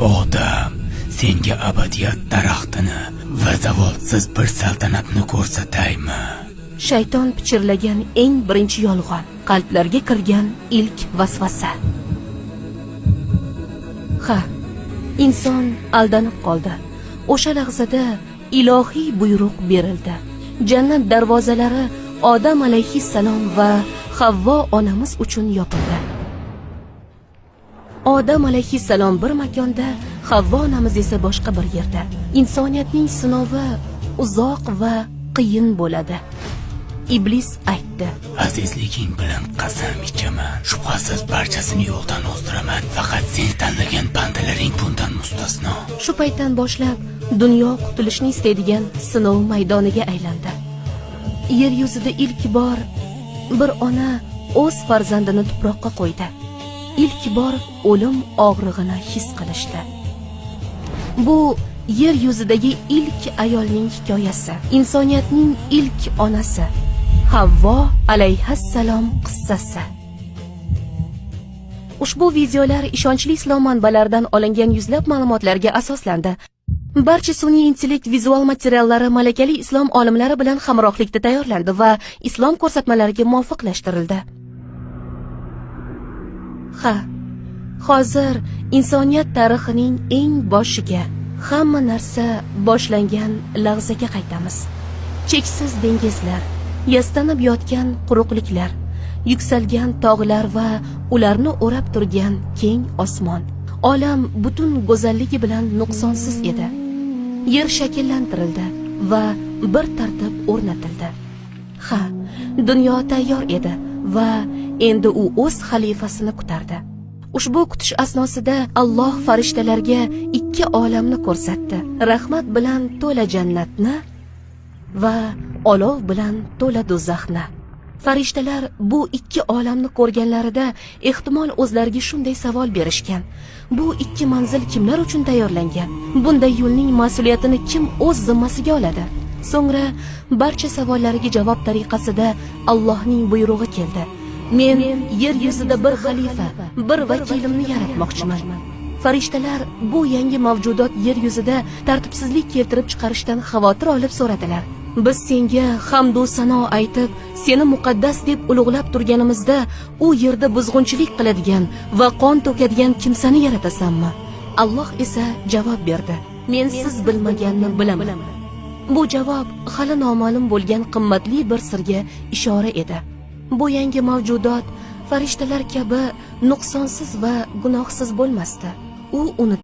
Odam, senga abadiyat daraxtini va zavolsiz bir saltanatni ko'rsataymi? Shayton pichirlagan eng birinchi yolg'on, qalblarga kirgan ilk vasvasa. Ha, inson aldanib qoldi. O'sha lahzada ilohiy buyruq berildi. Jannat darvozalari Odam alayhissalom va Havvo onamiz uchun yopildi. Odam alayhissalom bir makonda, Havvo onamiz esa boshqa bir yerda. Insoniyatning sinovi uzoq va qiyin bo'ladi. Iblis aytdi: Azizliging bilan qasam ichaman. Shubhasiz barchasini yo'ldan o'zdiraman. Faqat sen tanlagan bandalaring bundan mustasno. Shu paytdan boshlab dunyo qutulishni istaydigan sinov maydoniga aylandi. Yer yuzida ilk bor bir ona o'z farzandini tuproqqa qo'ydi. Ilk bor o'lim og'rig'ini his qilishdi. Bu yer yuzidagi ilk ayolning hikoyasi, insoniyatning ilk onasi Havvo alayhissalom qissasi. Ushbu videolar ishonchli islom manbalaridan olingan yuzlab ma'lumotlarga asoslandi. Barcha sun'iy intellekt vizual materiallari malakali islom olimlari bilan hamrohlikda tayyorlandi va islom ko'rsatmalariga muvofiqlashtirildi. Ha, hozir insoniyat tarixining eng boshiga, hamma narsa boshlangan lahzaga qaytamiz. Cheksiz dengizlar, yastanib yotgan quruqliklar, yuksalgan tog'lar va ularni o'rab turgan keng osmon. Olam butun go'zalligi bilan nuqsonsiz edi. Yer shakllantirildi va bir tartib o'rnatildi. Ha, dunyo tayyor edi va endi u o'z xalifasini kutardi. Ushbu kutish asnosida Alloh farishtalarga ikki olamni ko'rsatdi: rahmat bilan to'la jannatni va olov bilan to'la do'zaxni. Farishtalar bu ikki olamni ko'rganlarida ehtimol o'zlariga shunday savol berishgan: bu ikki manzil kimlar uchun tayyorlangan? Bunday yo'lning mas'uliyatini kim o'z zimmasiga oladi? So'ngra barcha savollariga javob tariqasida Allohning buyrug'i keldi: men yer yuzida bir xalifa, bir vakilimni yaratmoqchiman. Farishtalar bu yangi mavjudot yer yuzida tartibsizlik keltirib chiqarishdan xavotir olib so'radilar: biz senga hamdu sano aytib, seni muqaddas deb ulug'lab turganimizda, u yerda buzg'unchilik qiladigan va qon to'kadigan kimsani yaratasanmi? Alloh esa javob berdi: men siz bilmaganni bilaman. Bu javob hali noma'lum bo'lgan qimmatli bir sirga ishora edi. Bu yangi mavjudot farishtalar kabi nuqsonsiz va gunohsiz bo'lmasdi. U uni